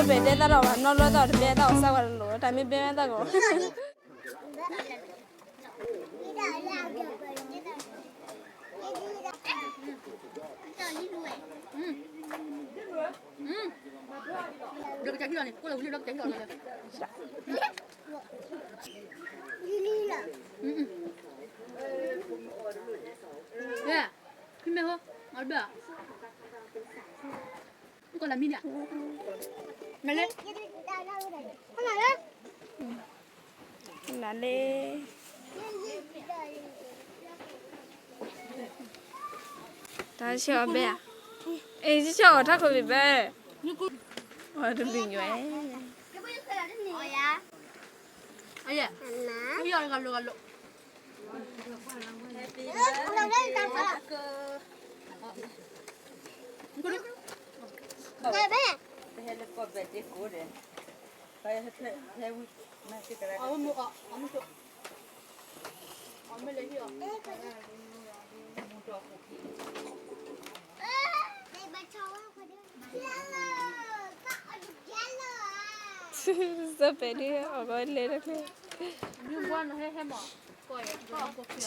ဘဲဒဲသၣ်ဒီးဘၣ် နီၢ်လၢသၣ်တဘဲသၣ်အီၤစၢ်ဝဲတလိၤ တၢ်မ့ၢ်ဘဲသၣ်ဂီၤ နလဲ တၢ်ဆၢအီၤဘဲဧါ, အဲ ဆၢအီၤထီၣ်ခိၣ်ဘ့ၣ်ဘဲ, အီၤတဘ့ၣ်ညွဲ, စီၤပဲာ်ဒုး အဂီၢ်လဲၤတၢ်ချၢ,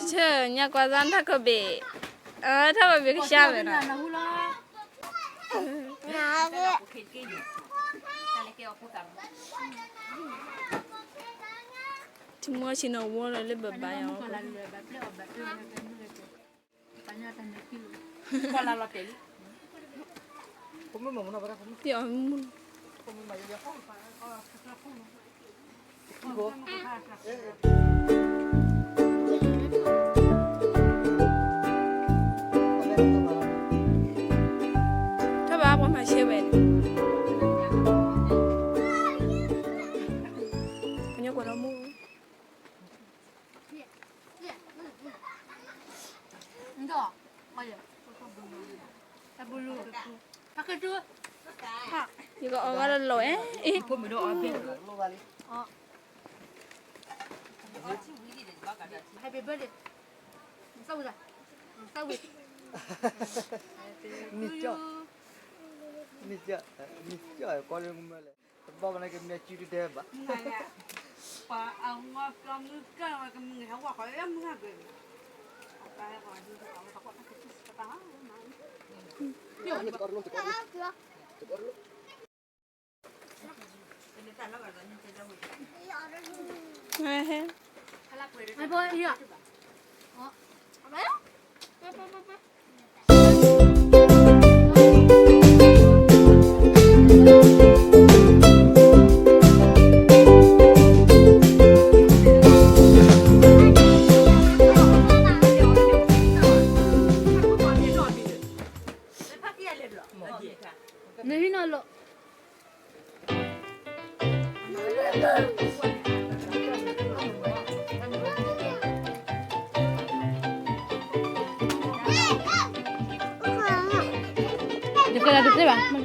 ဆၢ ညါကွၢ်သးထီၣ်ခိၣ်ဘ့ၣ်, အထီၣ်ခိၣ်ဘ့ၣ်ကစၢ်ဝဲနီၤ, ထံမီဆ့ၣ်နီၤဝီလီၤလၢဘၣ်ဘၣ်ယၤ, ထီၣ်ဘၣ်ပှၤမၤရှဲဝဲန့ၣ်, ပှၤညီကွၢ်ဒီးမူ ယကအီၣ်ဂီၢ်လီၤလီၤ, အဲ Happy birthday. နံၣ်ကၠီ, နံၣ်ကၠီ, နံၣ်ကၠီကီလၢမုၢ်မၢလၢ, တဘၣ်မနုၤကမ့ၢ်စုတဒဲဘၣ်, ပှၤအဝဲကမုၢ်ကၢ်ဝဲကမုၢ်ဟဲဝဲဃီလၢမုၢ်ဂ့ၤ, တကီတလိၣ်, တကီတလိၣ်. နဟံးနီၤလီၤ. ယကလၢတသ့ဘၣ်, မ့ၢ်